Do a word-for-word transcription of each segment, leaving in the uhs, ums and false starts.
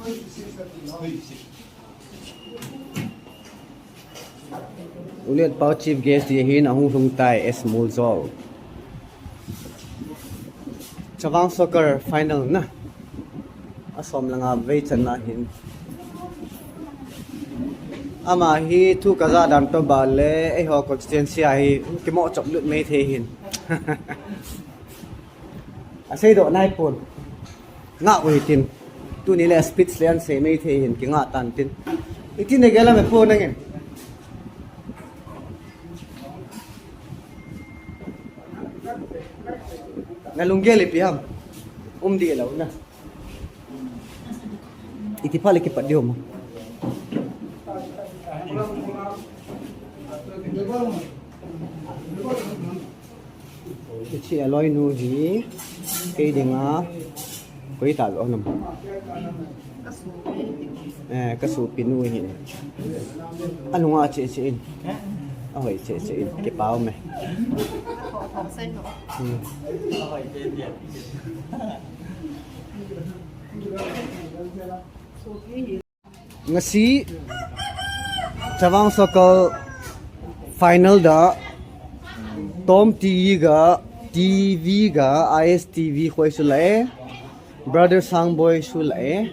U le nau chief guest ti hin ahung lhung tai, S Muljol. Chavang Soccer final na. Asom le nga vei channa hin. Ama hi thu kaja dan toh bang le, eiho constituency a hi kimoh chop lut mai thei hin. Asei doh nai pon. Nga u hitin. Tuni le speech le an sei mai thei hin kinga tan tin. Iti na gel a me pon nangin. Na lunggel ipi ham. Um di lo na. Iti pha le kipat di ho mo. Hiche aloinu hi kei dinga koi tah lou ham. Eh, ka sopinu ahin. Anunga che che in. Ahoi che che in. Kipah ume. Hmm. Ngasi Chavang Soccer final da Tom T V ga, T V ga, I S T V khoi su lai, Brother Sangboi su lai.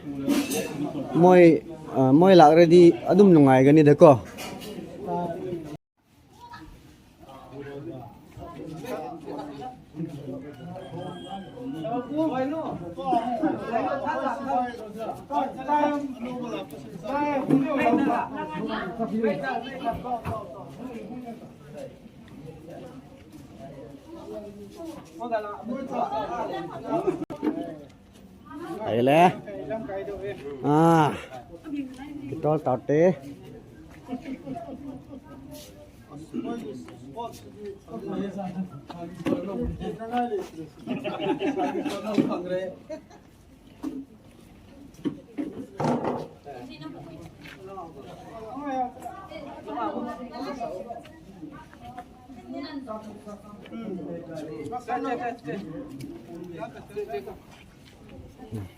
Moi, ah, moi lak ready adum nungai gani da ko. Ahile. Ah. Kitol taute.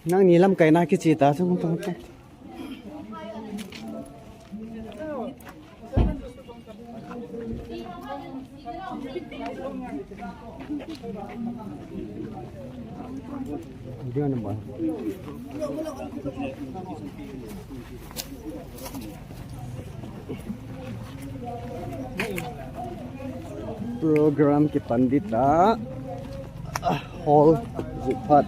Nangni lamkaina kiche ta chung chung chung. Program kipan ding ta. Ah, hall, juphat.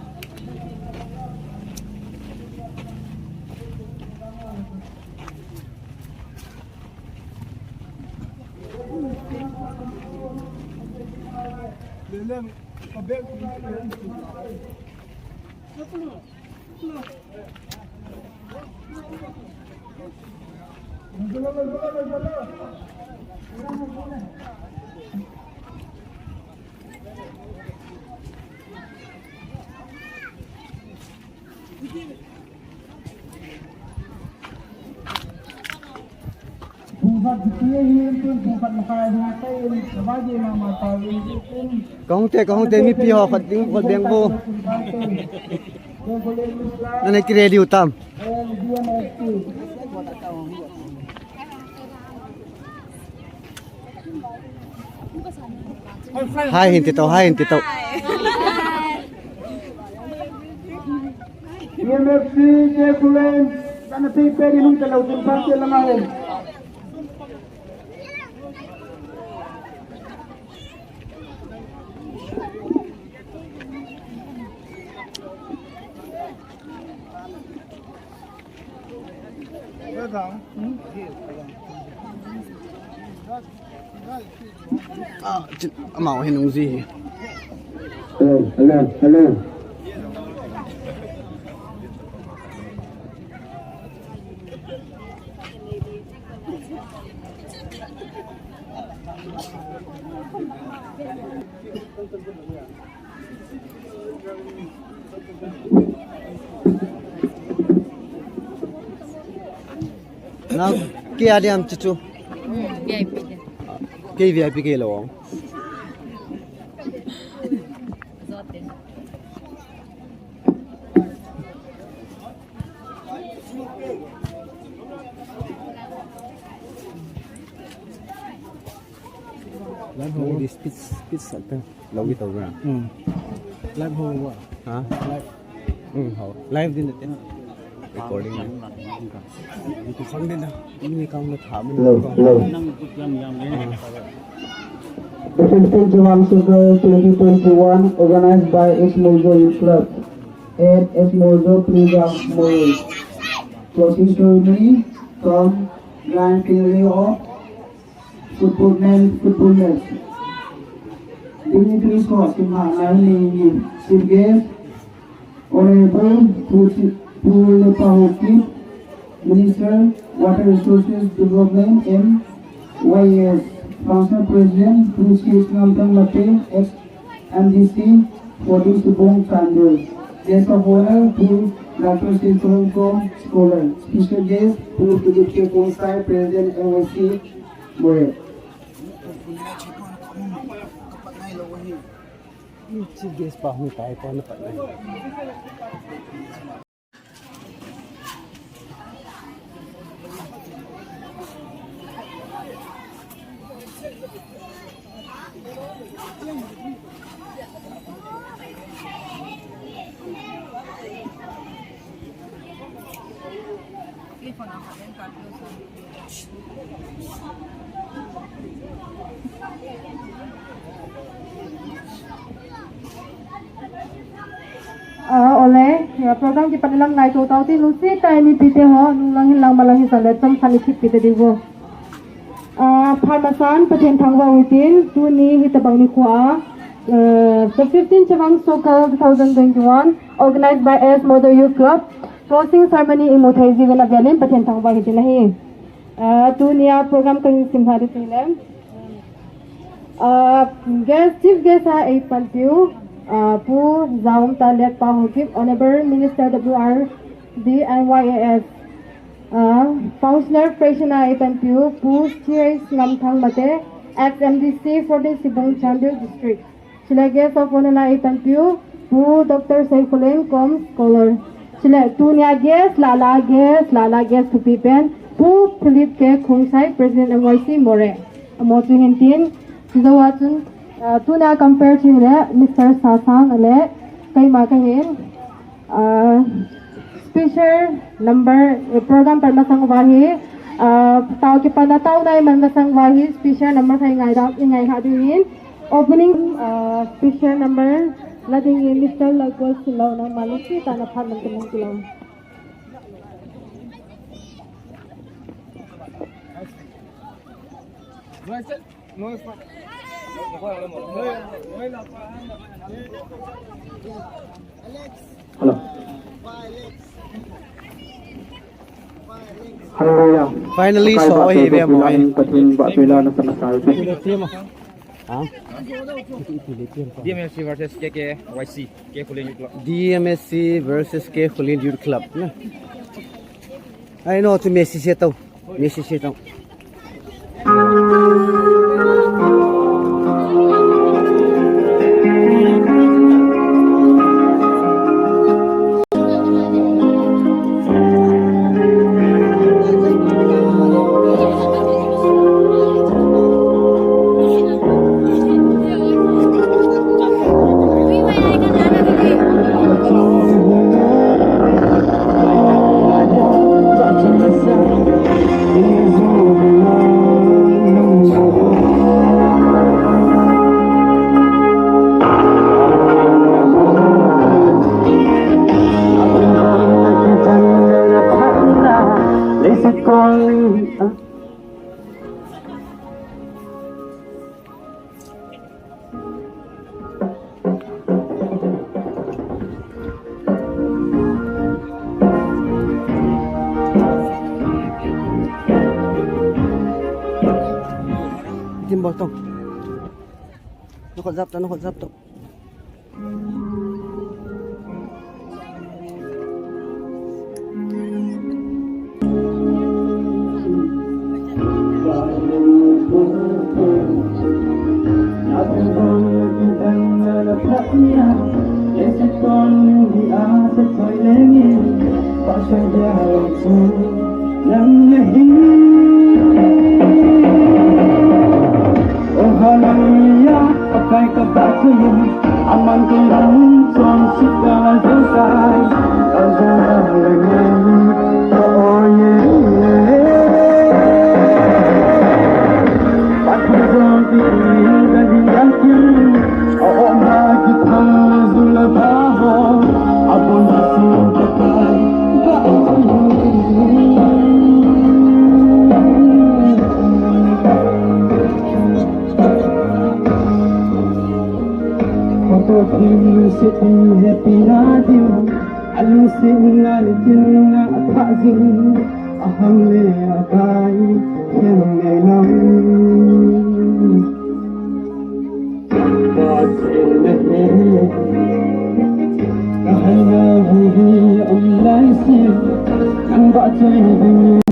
Kahung te, kahung te, mipi ho khat ding, khat ding bo. Nana ki ready u tam. Hai hin ti to, hai hin ti to. E M F C, J Kulen, kana pi pe di nung te lo tin pa te langa ho. Ah, chin, amau hin nung ji. Hello, hello, hello. Nang, kei a diam chu chu. Hmm, V I P diam. Kei V I P kei lou. Zote. Nang di speech, speech sa ta. Lo di tau na. Hmm. Live ho ba? Ha? Live. Hmm, ho. Live din natin. Recording na. Hindi ko kang din na. Hindi kang na tama. Hello, hello. The fifteenth Jawang Circle twenty twenty-one, organized by East Moljo Youth Club at East Moljo Plaza, Moreh. Closing ceremony from Grand Finale of Football Men Football Match. Dignitaries ko simha nai ni Chief Guest, Honorable Pu Chi-, Pu Lepa Haokip, Minister, Water Resources Development and Y A S, Functional President, Pu C H Ngamthang Mate, ex M D C, fourteen Subong, Chandel. Guest of Honor, Pu Doctor Sinthorongkrom, Scholar. Special Guest, Pu Philip K Khongsai, President, N Y C, Moreh. Chief guest pa hung tai pa na pa. Ah, ole, ya program kipat lam ngaito tau tin, lungset tah in mipi te ho, nunglang hinlang malang hijongle chomkhat in thip peh ta diu. Ah, phat masan Pathen thangvah u hitin, tuni hitabang nikho a, ah, the fifteenth Chavang Circle two thousand twenty-one, organized by East Moljo Youth Club, closing ceremony imu thei jiuvin avelin Pathen thangvah u hitin ahi. Ah, tunia program kahin simlha diu chu ahile, ah, guest, chief guest a eipanpiu, ah, Pu Jaumta Letpao Haokip, Honorable Minister W R D and Y A S, ah, Functional President a eipanpiu Pu C H Ngamthang Mate, ex M D C, fourteen Subong, Chandel District. Chule guest of honor a eipanpiu Pu Doctor Seikhuleng Kom, Scholar. Chule tunia guest lah lah, guest lah lah, guest thupi pen Pu Philip K Khongsai, President M Y C Moreh. Amaho chu hintin, chujou a chun, ah, tunia compare chu ahile Mister Sasang le keima kahin. Ah, special number, eh, program pat masang uva hi, ah, tao kipana taona iman masang uva hi, special number khat ingai da, ingai kha ding in. Opening, ah, special number la ding in Mister Lalgol Silou, nangma lungset tah in naphat man kin lang kilou. Hello. Hallelujah. Finally, so hi ve mo. Pathen ba pela na sana sai. Ha? D M S C versus K K Y C, K Khullen Youth Club. D M S C versus K Khullen Youth Club. Na. Ai no, tu Messi se tau. Messi se tau. Itin bol tong. Nokot jap to, nokot jap to. Photo phim seti happy na ding, alung sing na le tin na pha jing, ahang le akai, khen le nam. Pa khen le he, ahang le he, um lai sin, ang ba chai ding.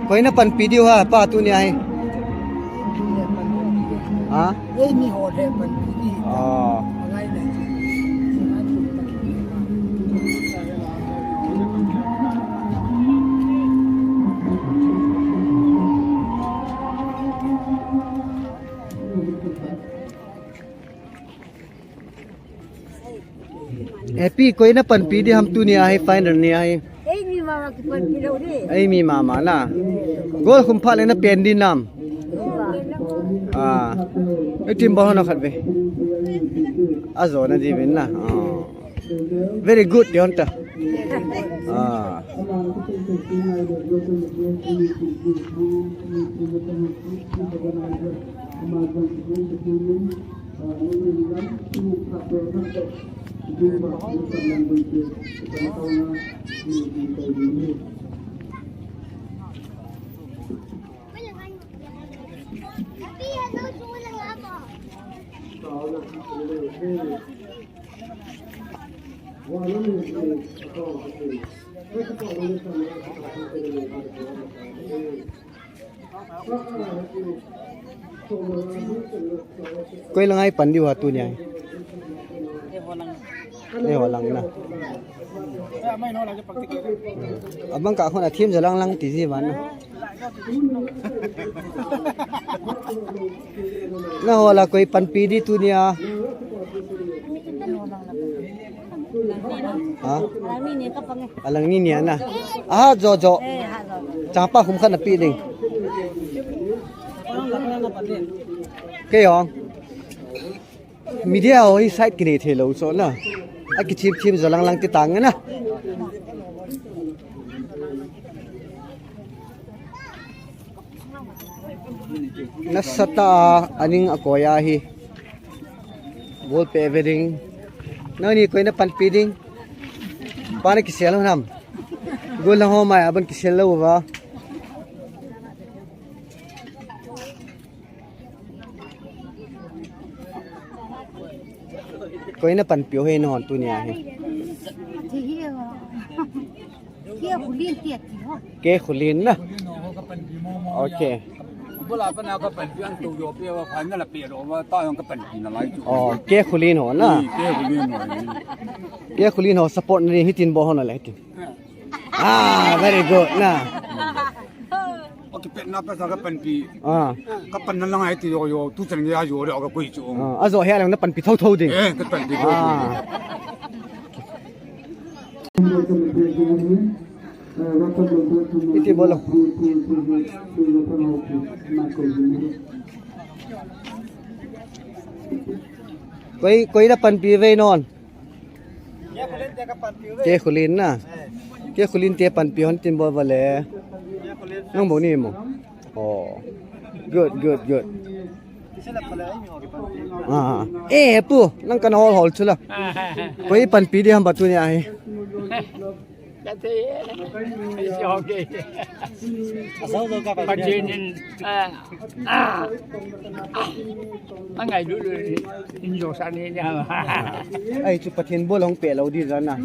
Koi na panpi diu ham, pa tuni a hi? Ha? Ei, mi ho le panpi di. Oh. Happy, koi na panpi di ham tuni a hi, final ni a hi? Ei mi mama kipanpi lou di. Ei mi mama na. Goal khum phat le na pen di nam. Ah. Ei team bol hon khat ve. Ajo na di vin na. Ah. Very good, Deonta. Ah. Koi lang a hi pan diu ham tuni a hi? Eiho lang na. Abang kah khun a team jo lang lang ti ji van na. Nangho la koi panpi di tuni a? Ha? Alang ni ni a na. Aha, jo jo. Chapa khum khat na pi ding. Kei jong. Media ho hi side kinei thei lou chu na. Akithim thim jo lang lang ti tang na. Nasatah a aning akoi a hi. Ball pe ve ding. Nangni koi na panpi ding? Pa na kisel lou nam? Goal lang ho mai a ban kisel lou va. Koi na panpi u hi nahon tuni a hi? Ke Khulin ti ati ho. Ke Khulin na. Okay. Bula pa na ka panpi ang tu yo pe wa phan na la pe ro wa ta yong ka panpi na lai chu. Oh, Ke Khulin ho na. Ke Khulin ho. Ke Khulin ho support ni hitin bol ho na le hitin. Ah, very good na. Okay, pet na pa sa ka panpi. Ah. Ka pan na lang ai ti yo yo, tu chan ya yo le ka koi chu. Ah, ajo he lang na panpi thotho ding. Eh, ka panpi thotho. Ah. Iti bolo. Koi, koi la panpi ve non. Ke Khulin na. Ke Khulin te panpi hon tin bol vale. Nang bol ni mo. Oh. Good, good, good. Ah. Eh, pu, nang kan hol hol chula. Koi panpi di ham batu ni ahi. Pathen in, ah, ah, ah, angai lulu in jo sani ni ham. Ai chu Pathen bol hong pe lo di jana.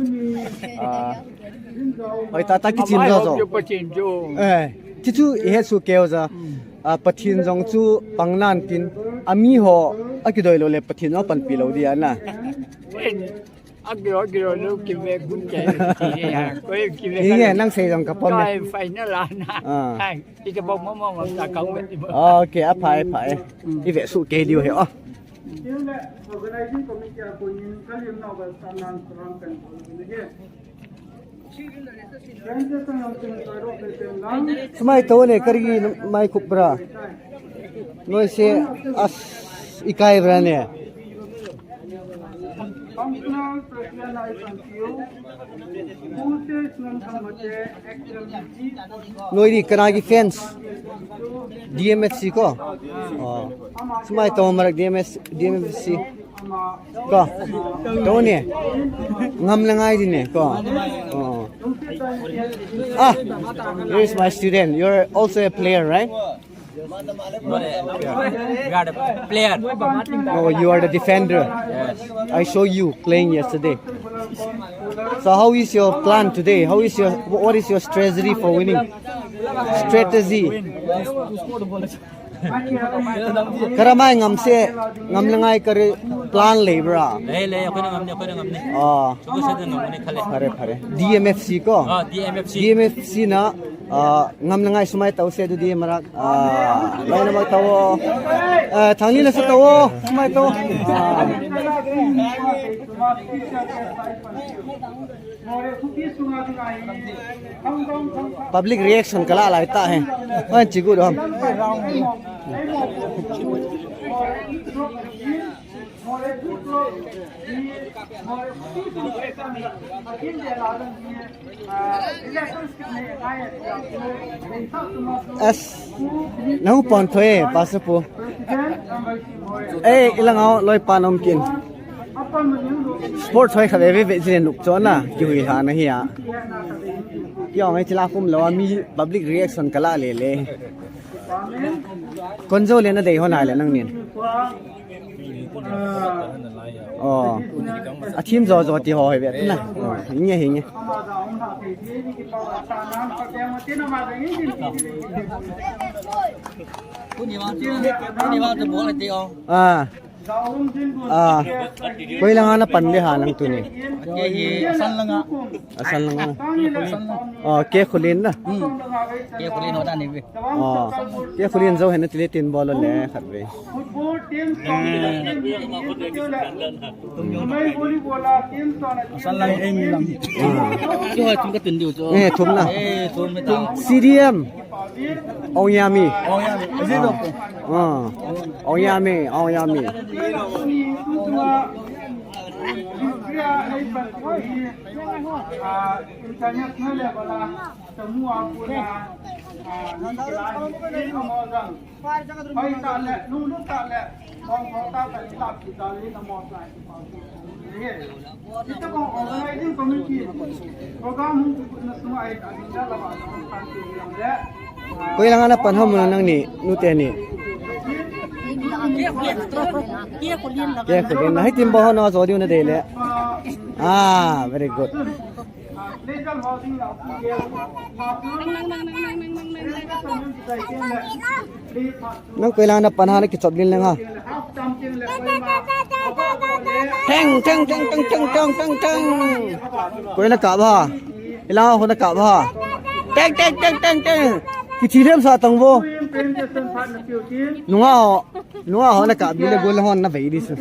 Ah. Oi, tata kichim jo jo. Pathen jo. Eh, chu chu i het su keu ja. Ah, Pathen jong chu pang nan tin. Ami ho, akidoi lo le Pathen ho panpi lo di ana. Agro, agro, lo kive gun ke. Koi kive. Inge, nang sei jong ka pom e. Kai final ana. Ah. Ai, ita bom mo mo ta kau ve. Okay, aphai, phai. I ve su ke diu he, oh. Organizing committee a konin kalim na ba sanan ram kan ko ni he. Sumai to ne kari mai kupra. Noi se as ikai bra ne. Noi di kanagi fans. D M F C ko. Oh. Sumai to marak D M F C, D M F C. Ko. To ne. Ngam la ngai di ne ko. Oh. Ah, here is my student. You're also a player, right? We are the player. Oh, you are the defender. Yes. I saw you playing yesterday. So how is your plan today? How is your, what is your strategy for winning? Strategy. Karamai ngam se, ngam la ngai kari plan le bra. Le, le, akhoi na ngam ni, akhoi na ngam ni. Ah. Chu ko se de ngam ni khale. Phare, phare. D M F C ko? Ah, D M F C. D M F C na, ah, ngam la ngai sumai tau se du di marak. Ah, lai na ma tau. Ah, thang ni la sa tau. Sumai tau. Ah. Public reaction kala lai ta he. Wan chi gu dom. As, nang pon thoi, Pastor Pu. Eh, ilang au, loi pan om kin. Sport thoi kha ve ve ve jin nuk chona, kihui ha na hi a. Kiong ai chila kum lo, mi public reaction kala le le. Konjo le na dei ho na le nang nin. Oh. A team jo jo ti ho he ve na. Oh, nge he nge. Ah. Ah. Koi langa na pan de ha nang tuni. Asan langa. Oh, Ke Khulin na. Hmm. Ke Khulin ho da ni ve. Oh. Ke Khulin jo he na tile tin bol le khat ve. Asan lang ei mi lang. Ah. Chu hoi thum ka tun diu chu. Eh, thum na. Eh, thum me ta. C D M. Ong Yami. Ong Yami. Is it okay? Ah. Ong Yami, Ong Yami. International level a, tamu a puna, ah, ni kila ni, ni mo jang. Pai ta le, lunglut ta le, kong kong ta ta ni lap ki ta ni na mo ta. Ita kong organizing committee, program hung tu na suma ai ta ni da la ba ta ni le. Koi langa na pan ham na nang ni, nu te ni. Ke Khulin na, hai team bo ho na jo diu na de le. Ah, very good. Nang koi lang na pan ha na kichop lin leng ha. Theng, theng, theng. Koi na kap ha. Ilang ho na kap ha. Theng, theng, theng, theng, theng. Kithi lem sa tang vo. Nunga ho. Nunga ho na kap di le gol ho na vei di su.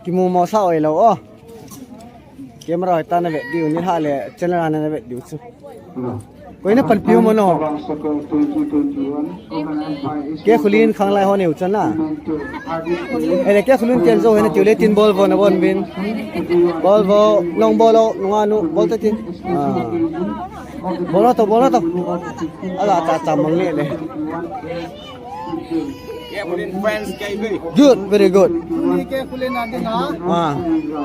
Kimu mo sa oi lo o. Camera hoi ta na vet diu, ni ha le channel a na vet diu chu. Koi na panpi u mo no. Ke Khulin Khanglai ho neu chan na. Ele Ke Khulin Tianjo hena tiu le tin bol vo na von bin. Bol vo, nong bol o, nunga nu, bol ta tin. Ah. Bol to, bol to. Ala ta ta mang le le. Good, very good. Tuni Ke Khulin a dinga. Ah.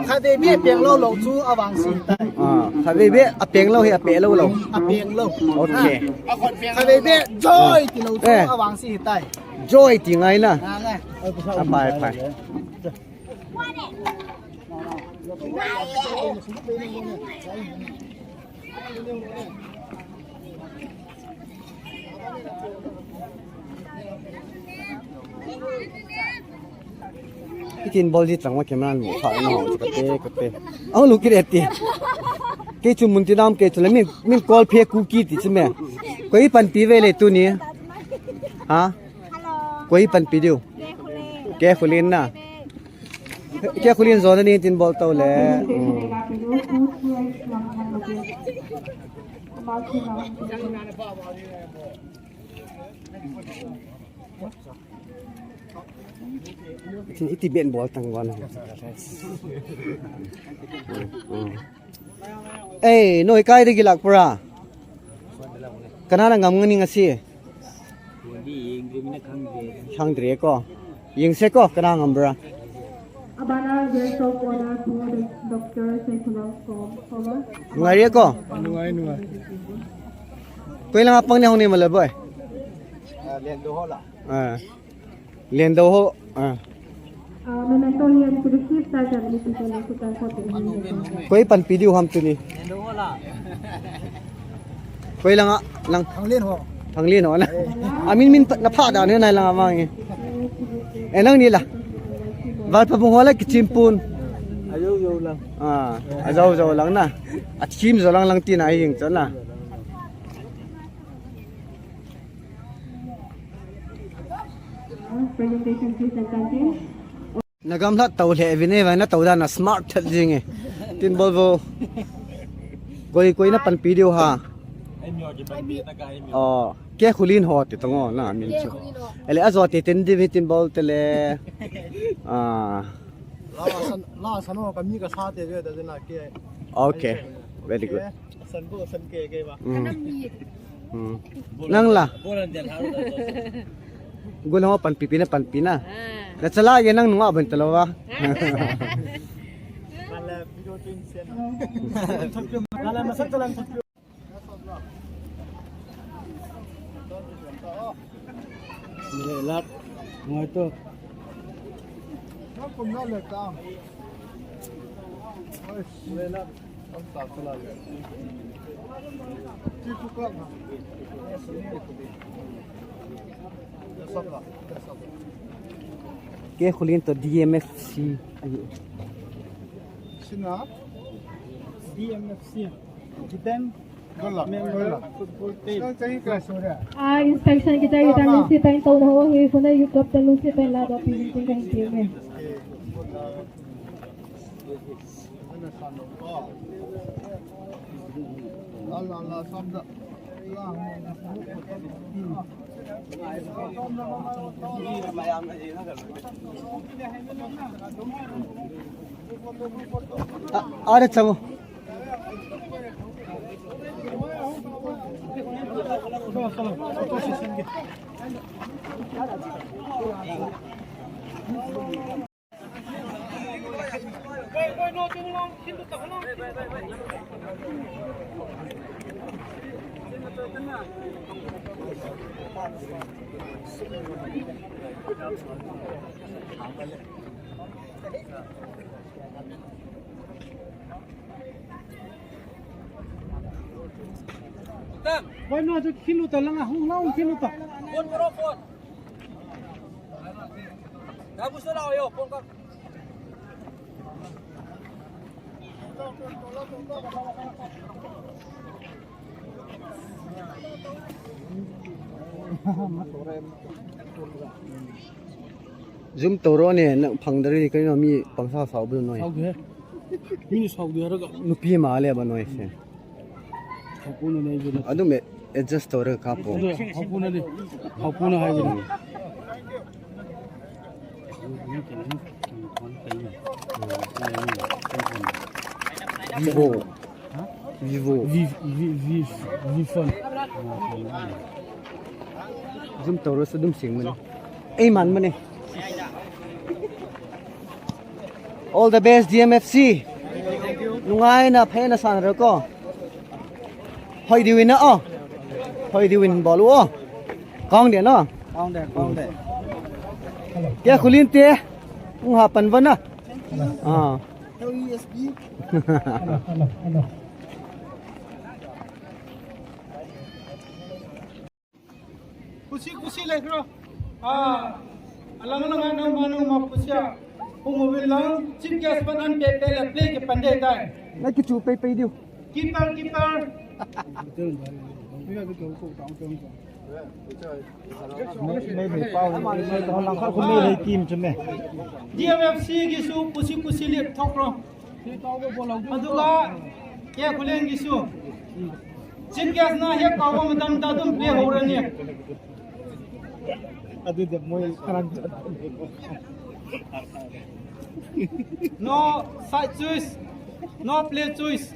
Khatvei beh peng lou lou chu avangse tai. Ah, khatvei beh a peng lou hi a peh lou lou. A peng lou. Okay. Khatvei beh joy ti lou chu Eh. avangse tai. Joy ti ngai na. Ah, ngai. A pai pai. Itin bol di tang ma camera mu kha na ho kate kate. Ang lu kire ti. Ke chu mun ti nam ke chu le min min call phe ku ki ti chu me. Koi panpi ve le tuni. Ha? Koi panpi diu. Ke Khulin na. Ke Khulin jo na ni tin bol to le. Hmm. Iti, iti ben bol tang wan. Eh, noi kai de gilak pura. Kana na ngam ngani ngasi. Khangdre ko. Yingse ko, kana ngam bra. Abana guest of honor to the Doctor Saifullah from Thomas. Ngai ko. Nungai, nungai. Koi lang apang ni hong ni malal boy. Ah, Lendo ho la. Ah. Lendo ho. Ah. Ah, memento hian to the chief sergeant, Lieutenant Colonel Sutan Khote. Koi panpi diu ham tuni. Koi langa, lang. Thanglen ho. Thanglen ho na. Amin min na pha dan he nai langa mang e. E nang ni la. Valpabung ho la kichim pun. Ajo jo lang. Ah, ajo jo lang na. Achim jo lang lang tina hing chon na. Presentation, please, and continue. Na gamlat to le vine va na to da na smart that jing e. Tin bol vo. Koi koi na panpi diu ha. Oh, Ke Khulin ho ti tong o na min chu. Ele ajo ti tin di tin bol te le. Ah. La san, la san ho ka mi ka sa te ve da na ke. Okay. Very good. San bo san ke ke ba. Mm. Hmm. Nang la. Gul ho panpi pi na panpi na. Ah. Na chala ye nang nunga ban talo ba. Kala video tin sen. Kala masak talan. Lat. Ngai to. Lat. Ke Khulin to D M F C ahi. Sina? D M F C. Diten. Member football team. Ah, inspection kita kita ni si pen to ho hi phone YouTube te lu si pen la do pi ni tin ka hin ti me. Are chango. Vai no, tu kilu ta langa, hung long kilu ta. Phone bro, phone. Dabu sala yo, phone ka. Zoom toro ne, na phang dari kai no mi pangsa sao bu noi. Sao bu he. Mini sau dia raga. Nupi ma le ba noi se. Hakuna nei gina. Adum e adjust tore kapo. Hakuna nei. Hakuna hai gina. Vivo. Vivo. Viv- Viv- Viv- Viv phone. Zoom tore sa dum sing mane. Ei man mane. All the best, D M F C. Nungai na phe na san re ko. Hoi di win na o. Hoi di win bol o. Kong de no. Kong de, kong de. Ke khulin te. Ung ha pan van na. Ah. Kusi kusi le kro. Ah, alang lang ano manu ma kusi a. Hung uvin lang, chief guest pan an pe pe le play ke pan de tai. Na kichu pe pe diu. Keeper, keeper. Mei mei pau, mei mei pau lang khat khu mei mei team chu me. D M F C kisu kusi kusi le thok ro. Aduga, ke khulen kisu. Chief guest na hek kawa madam ta dum play ho ra ni. Adu de moi karan. No side choice, no play choice.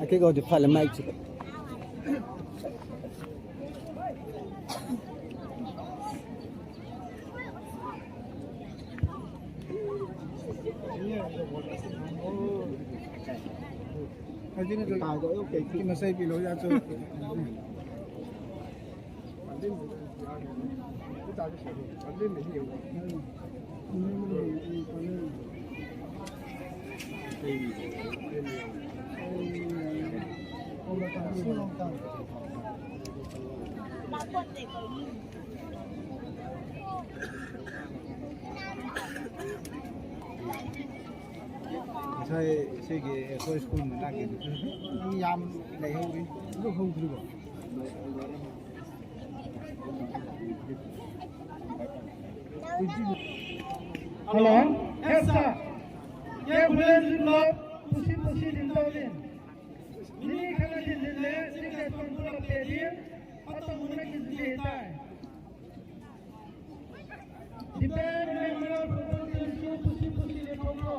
Ake go de pale mic chu. Sai, sai ke, eh, ko school ma na ke, yam lei ho ri, lo ho ri ba. Hello? Yes, sir. Ye khulen jin lo, pusi pusi din to din. Mini khala din din le, sing le ton pura pe din, ato muna kin din tai. Depend member photo din su pusi pusi din to.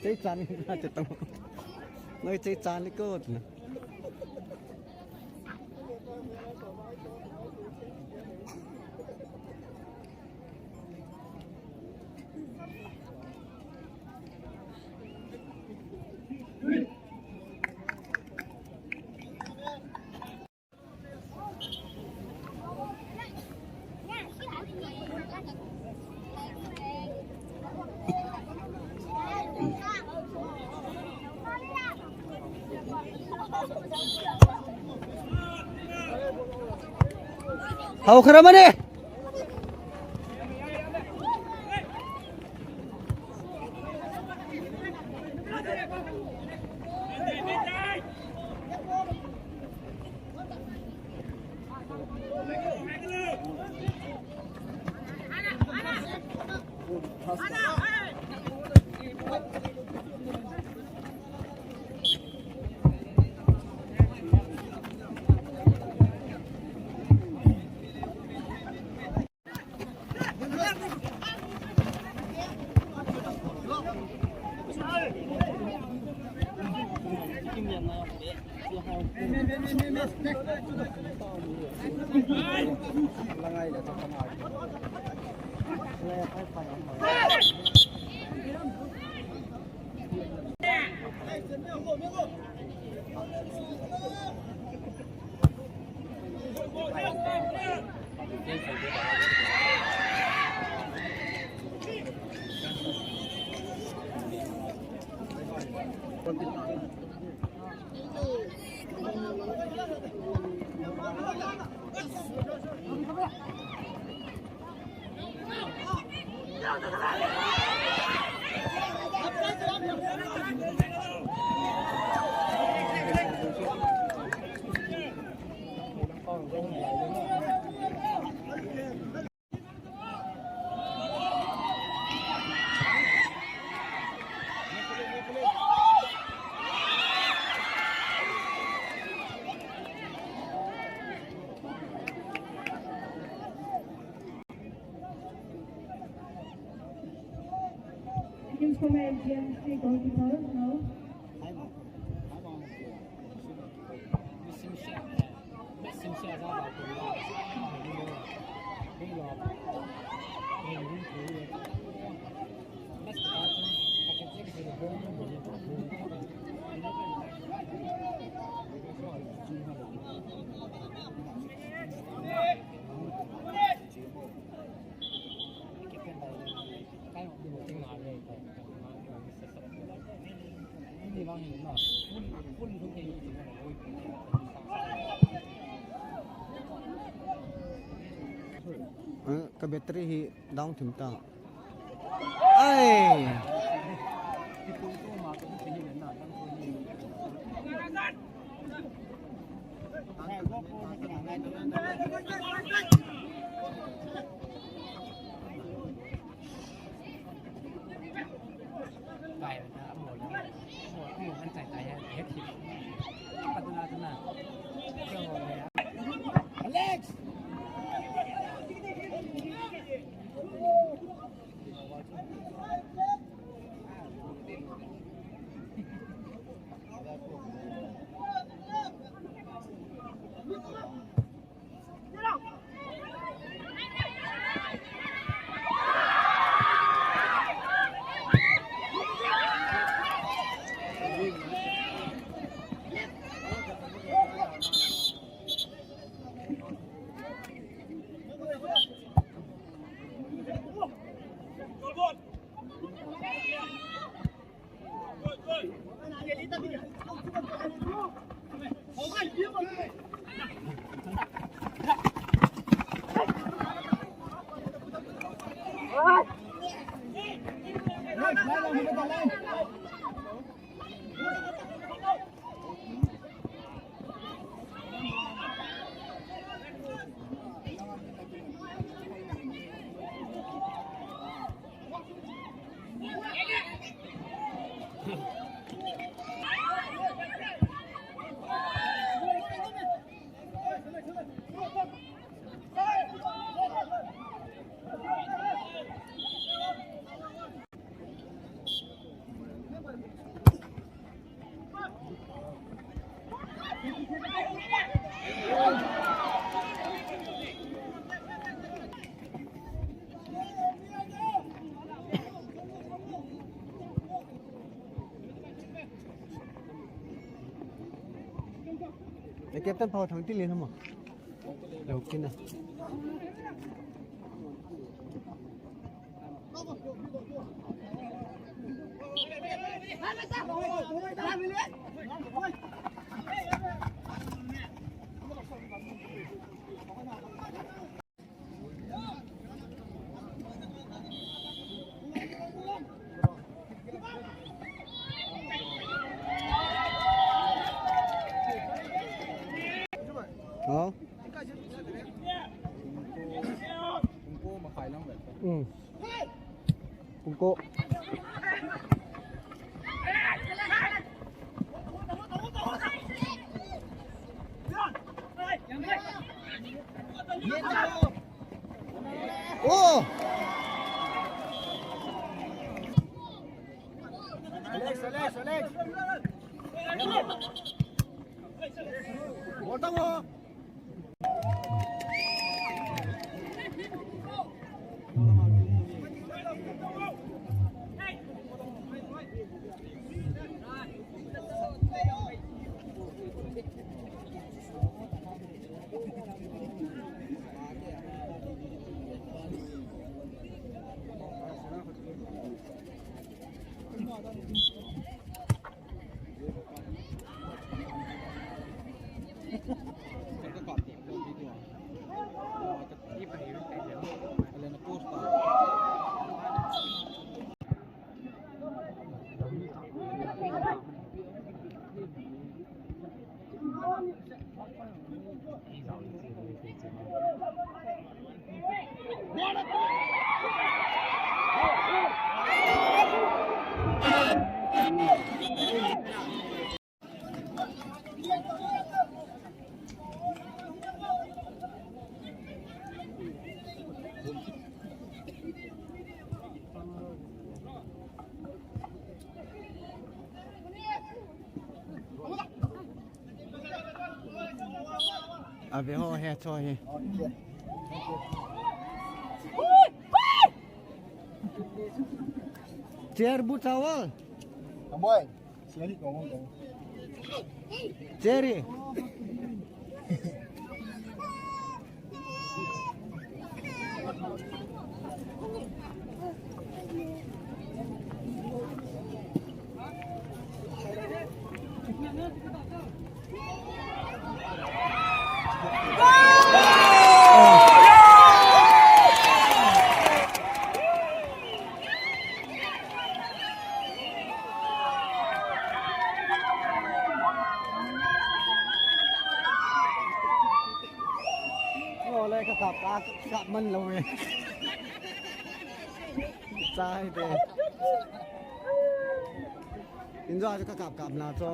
Chei chan na te tong. Noi chei chan ni ko. Hau khara mane. Teams from L G M three goalkeeper now. Eh, ka battery hi down thim ta. Ai. Alex! Captain Pau thang ti le ma. Lo kina. Hả? Ừ. Pung ko. Ô. Alex, Alex, Alex. Ball tao. Ave ho he cho he. Chair bu chawal. Amoi. Chair hi. Ole ka kap, ka kap man lou e. Chai te. Injo ka kap kap na cho.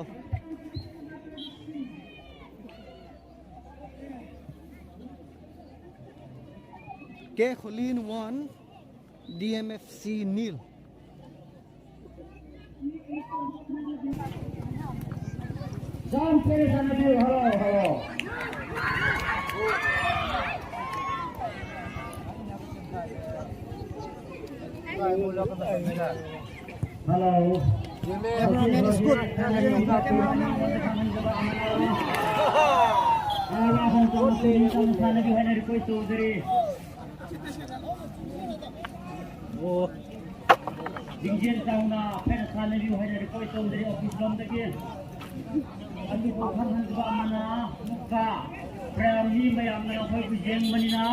K Khullen one, D M F C nil. Hello, hello. Hello. Cameraman is good. Oh. Jingjian tauna, pen sana liu hai na request tauna office lom takin. Atu ko khan han ba mana, muka. Prem ni mayam na khoi ku jeng manina.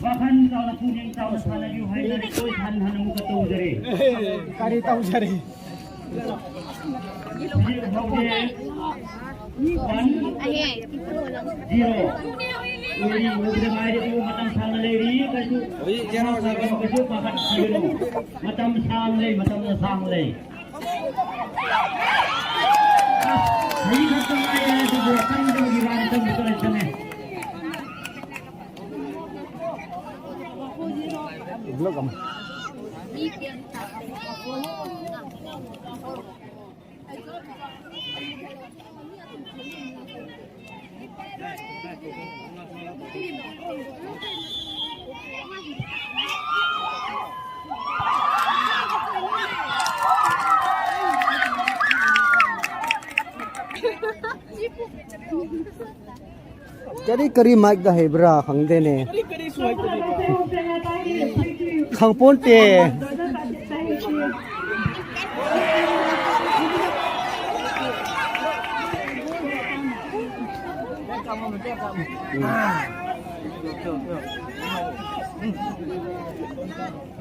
Vakhan tauna puning tauna sana liu hai na request han han muka tau jare. Kari tau jare. One, zero. Ui, ui, ui, ui, ui, matam sang lei ri, kasu. Ui, zero, zero. Kasu, kasu, kasu, zero. Matam sang lei, matam na sang lei. Ui, khat ka ngai, ui, tu bura kan jong ui, ran tam, tu kan tam, eh. Vlog am. Kari kari mic da hai bra khang de ne. Khang pon te.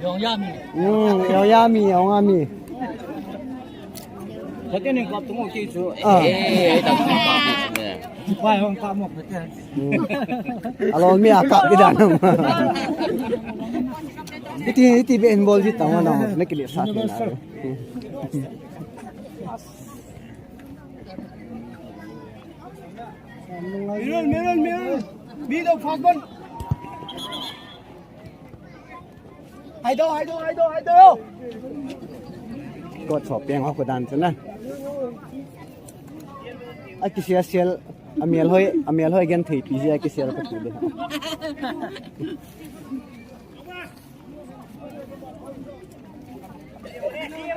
Yong yami. Hmm, yong yami, yong yami. Kati ni kap tu mo ki chu. Ah. Eh, eh, ta kap tu ne. Pai hong kap mo kati. Hmm. Alo mi a kap ki dan. Iti, iti be involve ji tang na. Na ki le sa ki na. Middle, middle, middle. Middle, fast one. Hai do, hai do, hai do, hai do. Ko chop peng ho ko dan chu na. A ki sia sial, a mial hoi, a mial hoi gen thei pi ji a ki sial ko ti de.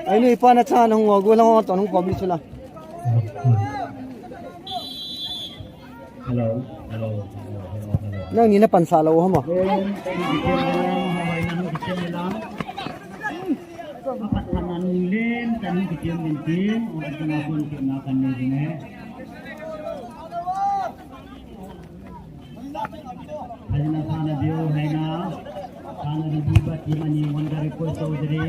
Ai ni pa na cha na hung o gu lang o to hung kom ni chu na. Hello, hello, hello, hello, hello. Nang ni na pan sa lo hama. Len, tani kitem len, hawai na kitem len. Apat thanan len, tani kitem len tin, o tana kon ke na kan ne ne. Hajna sana dio hai na, sana di ba ti mani wonder ko so dre.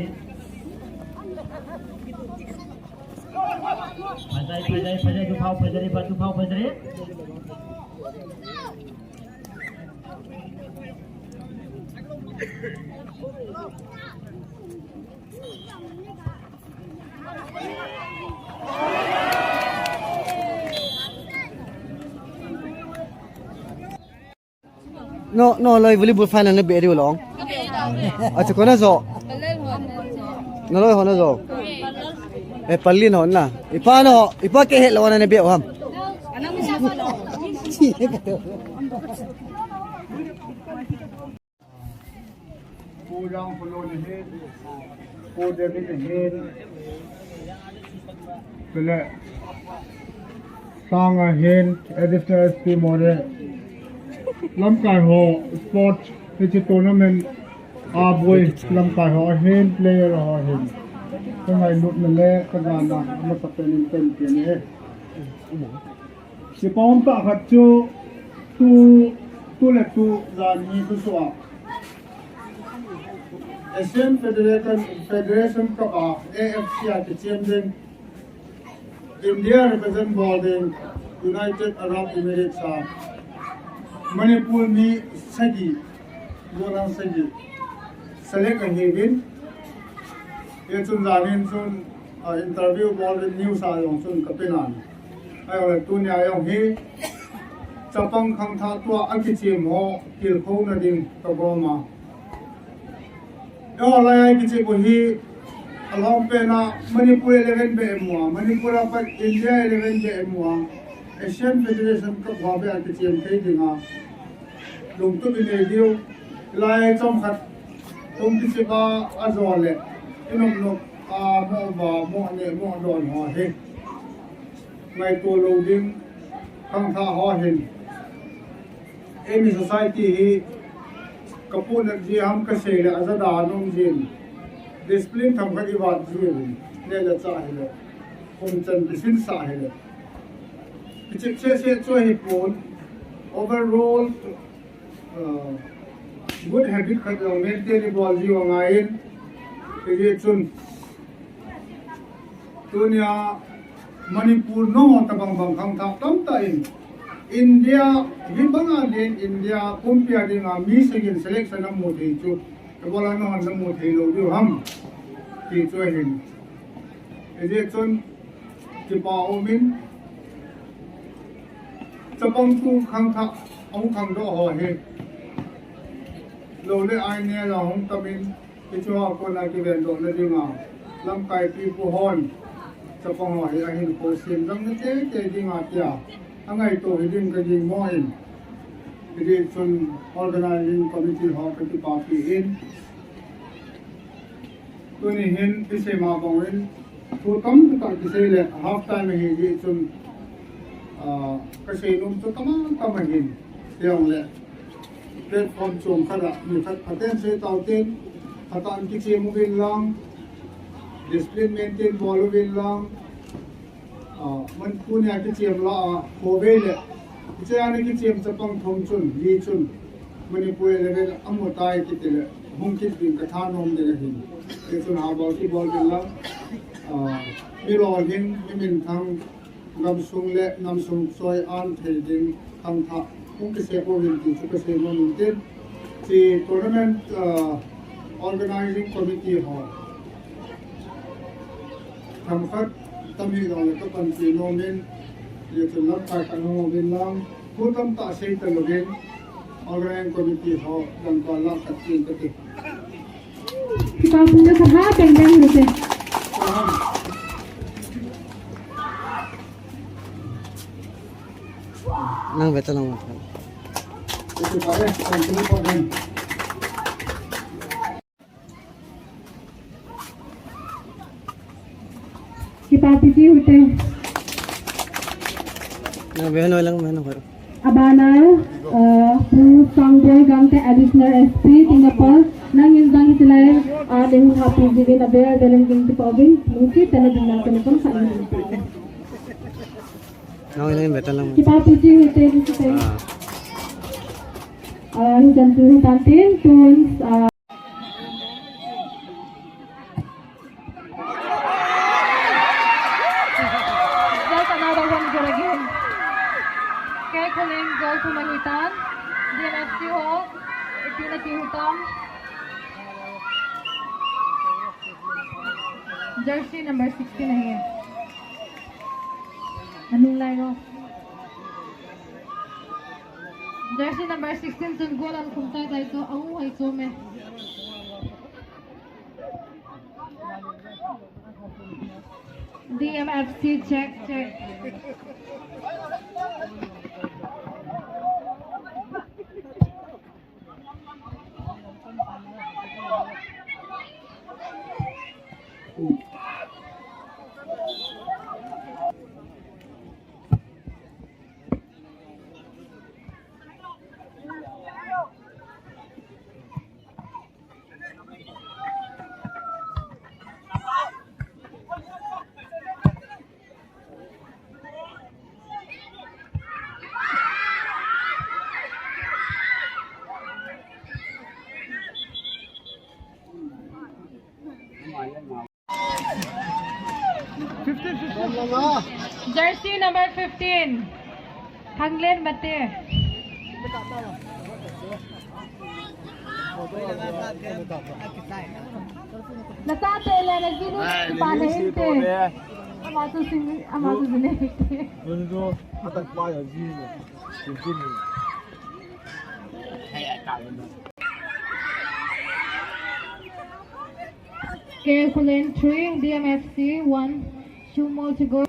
Phajai, phajai, phajai, tu phau, phajai, ba tu phau, phajai. No, no, loi volleyball final na be diu long. Achu kona jo. Na loi hona jo. E palin hona. Ipa no, ipa ke het lo na be ham. Pu Jangphalun ahin, Pu David ahin, chule Sang ahin, Additional S P Moreh, lamkai ho, sports, hiche tournament, a boi, lamkai ho ahin, player ho ahin. Ka ngailutna le, ka gana, amasapen in kan pe ni e. Kipah tah khat chu tu, tu le tu jan hi thusoh a Asian Federation, Federation Cup a A F C a kichem ding, India represent bol ding, United Arab Emirates a Manipur mi sagi, golang sagi select ahiuvin. Hichun jan hin chun, ah, interview bol uvin news a jong chun kape nan. Ahilouleh tunia jong hi chapang khangthah tua akichem ho tilkhouna ding kagom a. Eiho laiya kichep u hi alhom pen a Manipur eleven beh imu a, Manipur a pat India eleven beh imu a, Asian Federation Cup ho beh a kichem thei dinga lungtup inei diu. Lai chomkhat hung kichep a, ajo le inop nop a, mo va, mo neh, mo don ho hi ngaito lou ding khangthah ho hin. Eimi society hi kapohnat jeh ham kasei le ajada anom jin. Discipline themkhat ivat jiuvin, neh le chah hile, umchan kisinsah hile, kichep seh seh chu ahipon, overall, uh, good habit khat jong maintain ibol jiu angaiyin, hijeh chun tunia Manipur nungho tabang bang khangthah tamtah in, India, hibanga din India pumpia dinga mi sagi in selection amu thei chu, ibola nungho namu thei lou diu ham, ti chu ahin. Hijeh chun kipah umin, chapang tu khangthah ahung khangdoh ho hi, lou le ai nel a hung tamin, hichu a kona kivendohna dinga lamkai pipu hon chapang ho hi ahinkho sem jang na teitei dinga tia angaito hiding kagingmo in, hijeh chun organizing committee ho kakipapi in, tuni hin isei ma bang in, thu tamtah kisei le half time ahi jeh chun, ah, kasei nom chu tamtah ahin, tijongle platform chom khat a nikhat phaten sei tauten, phatah in kichem uvin lang, discipline maintain bol uvin lang, ah, Manipur nia kichem lah a, khovei le hichea ana kichem chapang thum chun, li chun Manipur eleven amu tai kiti le hung kit ding kathanom ding ahin. Hichun habol kibol uvin lang, ah, mi lolhing, mi minthang, gamsung le namsung choi-an thei ding khangthah hung kisem uvin ti chu kasei nom in tin, hiche tournament, ah, organizing committee ho themkhat tam hijongle kapanpi nomin, hichun lamkai khat hung uvin lang, thu tamtah sei talouvin, organizing committee ho lamkai lah khat tin kati. Kipah puna kaha teng teng hite. Nang ve ta lang. Kipah pi ji hite. Nang ve noi lang, ve noi. Abana, uh, Pu Sangboi Gangte, Additional S P, Singapore, nangin jong hitilai, uh, ding happy giving a bel, bel ding kipa uvin, lungset tah a ding nang telepon sa. Nang nang ve ta lang. Kipah pi ji hite, hite. Ah. Uh, hiche chu hitan tin, tun, uh, Just another one goal again. K Khullen goal thum ahitan. D M F C ho, ipi na kihu tam. Jersey number sixteen ahi. Anung lai ro. Jersey number sixteen chun goal ahin khum tai tai chu, ahu hoi chu me. D M F C check, check. Jersey number fifteen, Thanglen Mate. Nasa te le na jinu pa le inte. Ama tu sing, ama tu sing. K Khullen three, D M F C one, two more to go.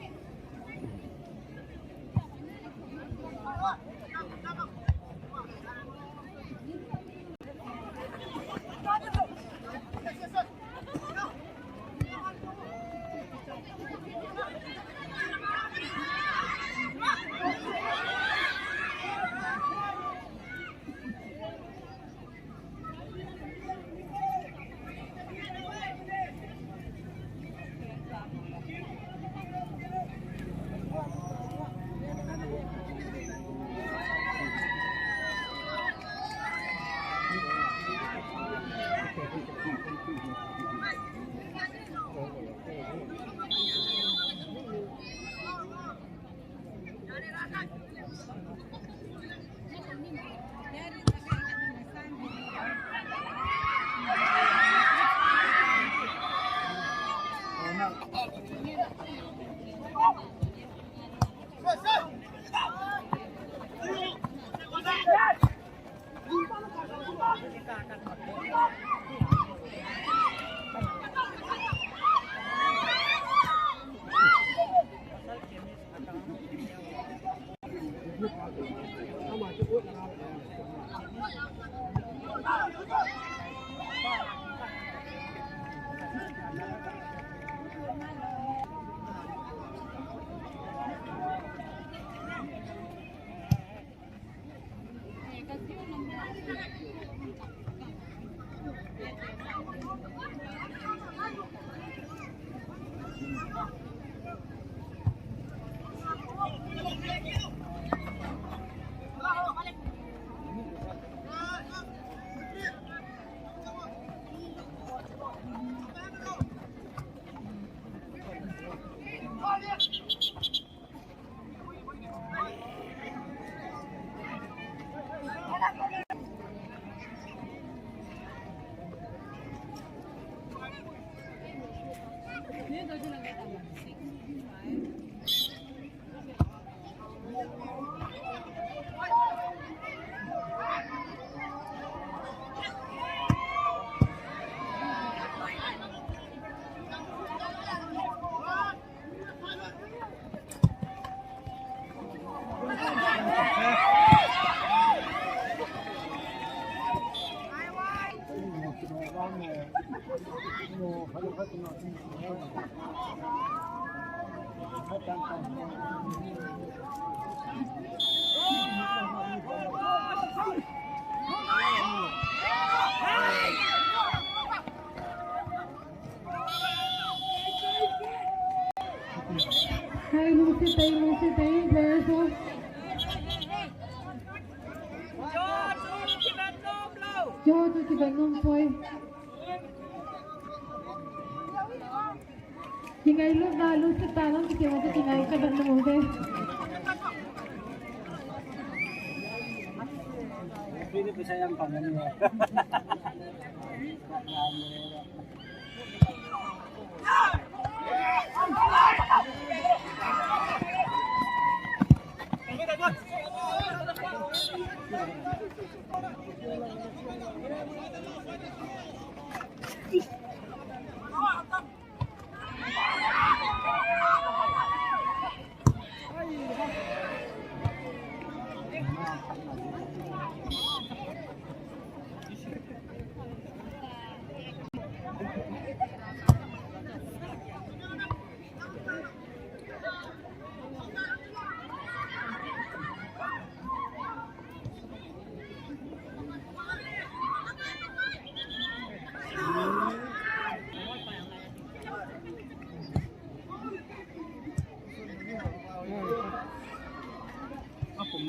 Hai, lungset tei, lungset tei, players ho. Cho chu kibat nom poi. Kingailutna, lungset tah a nang kiti ma chu kingai kabat nom uve.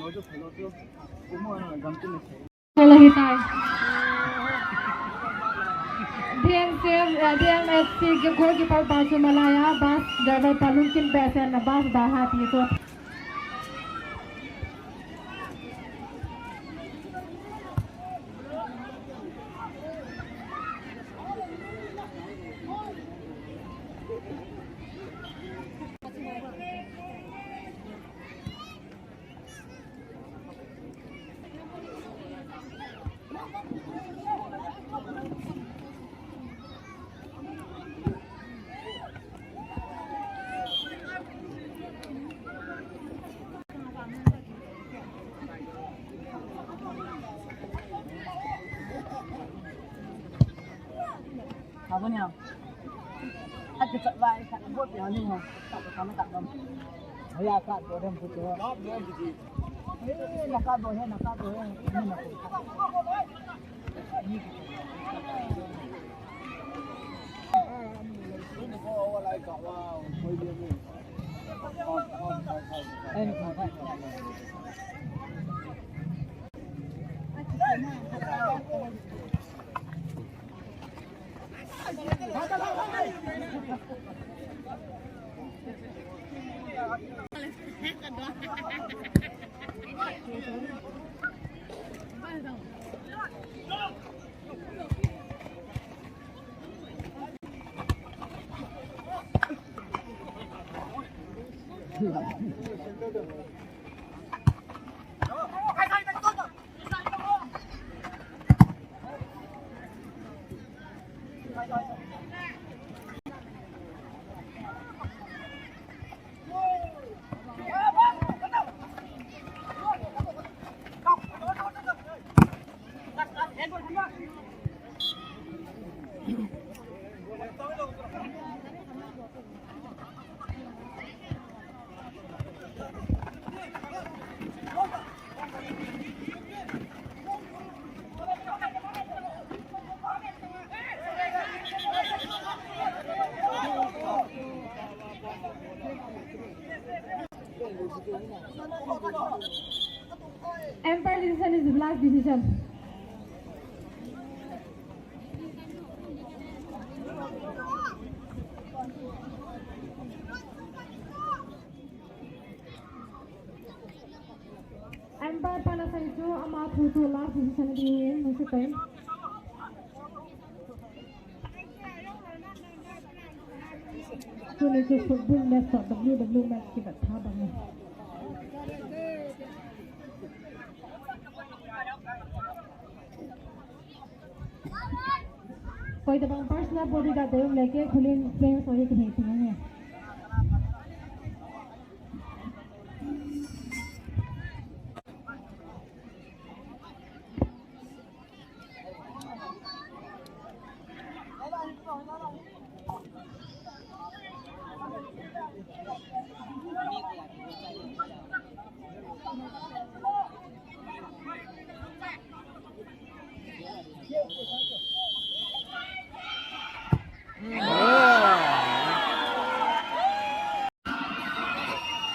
Hello, hitai. D M C, eh, D M S C goalkeeper pa chu malai a, bus driver pa lungkim behseh in a bus ba ha ti chu. Apa ni? Ada tak baik, tak buat yang ni. Tak apa, tak apa. Saya tak buat dan buat. Eh, nak apa, nak apa. Ini nak apa. Umpire decision is the last decision. Umpire pana asei chu ama thu chu last decision dingin, nung se pen. Tuni chu football match toh W W match kivet tha bang e. Koi tabang personal bodyguard te um le kei khulin players ho hi kihei thei nge.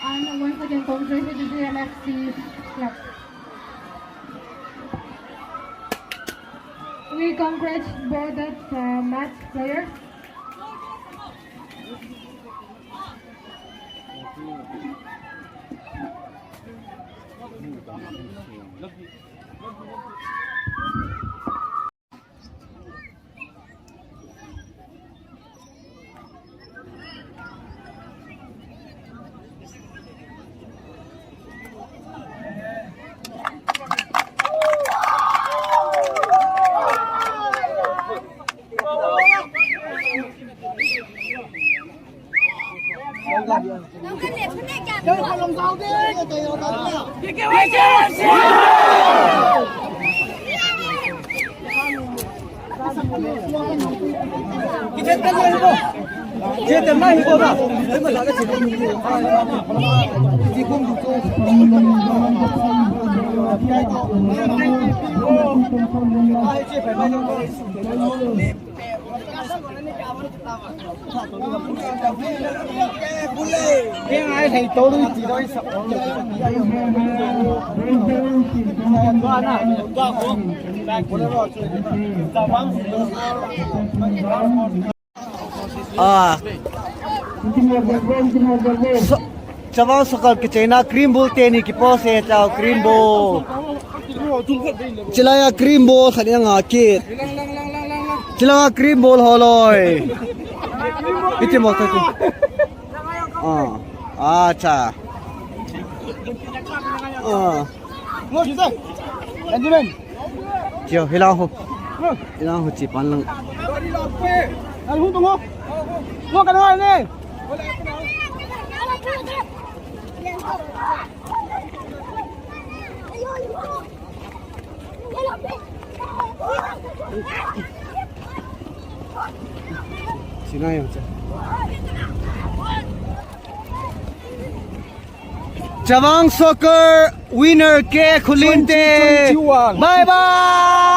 And once again, congratulations to the L F C club. We congratulate both the, uh, match players. Ah. So, Chavang Soccer kicheina Green Bull teni kipost e, chau Green Bull. Chilai a Green Bull khat anga kit. Chilai a Green Bull holoi. Iti mo tu. Ah. Ah, cha. Ah. Chio, hilang ho. Hilang ho chi pan lang. Chavang Soccer winner K Khulinte. Twenty twenty-one. Bye bye.